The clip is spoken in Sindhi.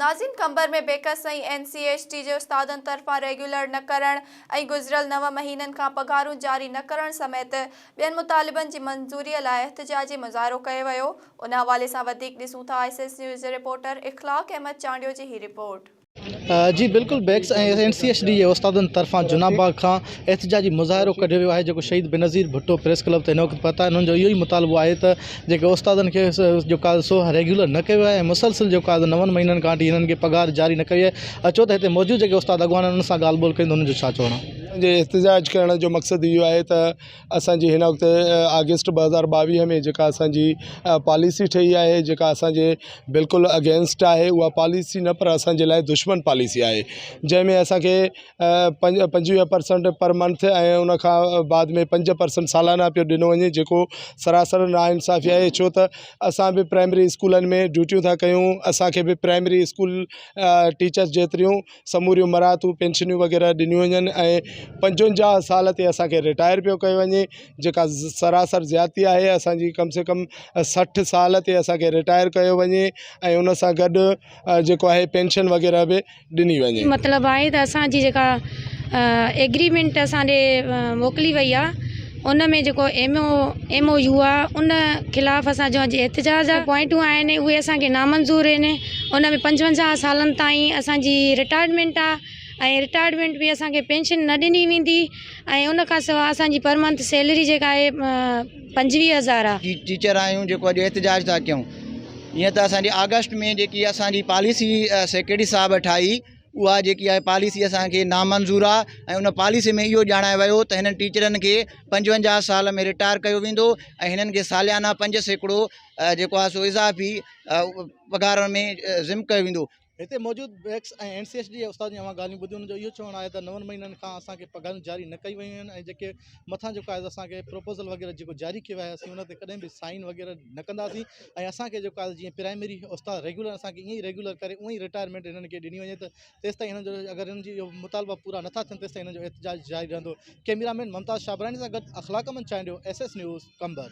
ناظرين Qambar ۾ BECS ۽ N C H T جي استادن طرفان ريگيولر نه ڪرڻ ۽ گذريل نو مهينن کان پگهارون جاري نه ڪرڻ سميت ٻين مطالبن جي منظوري لاء احتجاجي مظاهرو ڪيو ويو ان حوالي سان وڌيڪ ڏسون ٿا ايس ايس نيوز جي رپورٽر اخلاق احمد چانڊيو جي هي رپورٽ. جي بلڪل BECS ۽ N C H D جي استادن طرفان جناح باغ کان احتجاجي مظاهرو ڪڍيو ويو آهي جيڪو شهيد بينظير ڀٽو پريس ڪلب تي هن وقت پهتا آهن انهن جو اهو ئي مطالبو آهي ته جيڪي استادن کي جيڪو آهي سو ريگيولر نه ڪيو ويو آهي ۽ مسلسل جيڪو آهي نون مهينن کان وٺي هنن کي پگهار جاري نه ڪئي وئي آهي اچو ته هتي موجود جيڪي استاد اڳواڻ آهن انهن سان ڳالهه ٻولهه ڪريون ته انهن جو ڇا چوڻ آهي. جي احتجاج ڪرڻ جو مقصد اهو آهي ته اسان جي هن وقت آگسٽ 2022 ۾ جيڪا اسان جي پاليسي ٺهي آهي جيڪا اسان جي بلڪل اگينسٽ آهي اها پاليسي نه پر اسان جي لاء دشمن پاليسي آهي جنهن ۾ اسان کي پنج 25 پرسنٽ پر منٿ ۽ ان کان بعد ۾ 5 پرسنٽ سالانه پيو ڏنو وڃي جيڪو سراسر نا انصافي آهي ڇو ته اسان به پرائمري اسڪولن ۾ ڊيوٽيون ٿا ڪيون اسان کي به پرائمري اسڪول ٽيچرس جيتريون سموريون مراعتون پينشنيون وغيره ڏنيون وڃن ۽ 55 سال تي اسانکي رٽائر پيو ڪيو وڃي جيڪا سراسر زيادتي آهي اسانجي ڪم سي ڪم 60 سال تي اسانکي رٽائر ڪيو وڃي ۽ ان سان گڏ جيڪو آهي پينشن وغيره به ڏني وڃي. مطلب آهي ته اسان جي جيڪا ايگريمينٽ اسان ڏي موڪلي وئي آهي ان ۾ جيڪو M O M O U آهي ان خلاف اسان جو اڄ احتجاج آهي پوائنٽون آهن اهي اسان کي نامنظور آهن ان ۾ 55 سالن تائين اسان جي رٽائرمينٽ آهي ۽ رٽائرمينٽ به اسان کي پينشن نه ڏني ويندي ۽ ان کان سواء اسان جي پر منٿ سيلري جيڪا آهي 25 هزار آهي. ٽيچر آهيون جيڪو اڄ احتجاج ٿا ڪيون ائين ته اسان جي آگسٽ ۾ جيڪي اسان جي پاليسي سيڪريٽري صاحب ٺاهي اها جيڪي آهي پاليسي اسان کي نامنظور آهي ۽ ان پاليسي ۾ اهو ڄاڻايو ويو ته هنن ٽيچرن کي 55 سال ۾ رٽائر ڪيو ويندو ۽ هنن کي ساليانه 5% جيڪو آهي سو اضافي پگهارن ۾ ضم ڪيو ويندو. هتي موجود BECS ۽ N C H D جي استادن جون اوهان ڳالهيون ٻڌيون انهن جو اهو چوڻ آهي ته نون مهينن کان اسان کي پگهارون جاري نه ڪيون ويون آهن ۽ جيڪي مٿان جيڪو آهي اسان کي پروپوزل وغيره جيڪو جاري ڪيو آهي اسين ان تي ڪڏهن به سائن وغيره نه ڪنداسين ۽ اسان کي جيڪو آهي جيئن پرائمري استاد ريگيولر اسان کي ائين ئي ريگيولر ڪري اونئن ئي رٽائرمينٽ هنن کي ڏني وڃي ته تيستائين هنن جو اگر هنن جي اهو مطالبا پورا نٿا ٿين تيستائين هنن جو احتجاج جاري رهندو ڪئميرا مين ممتاز شابراڻي سان گڏ Akhlaq Ahmed Chandio S S news Qambar.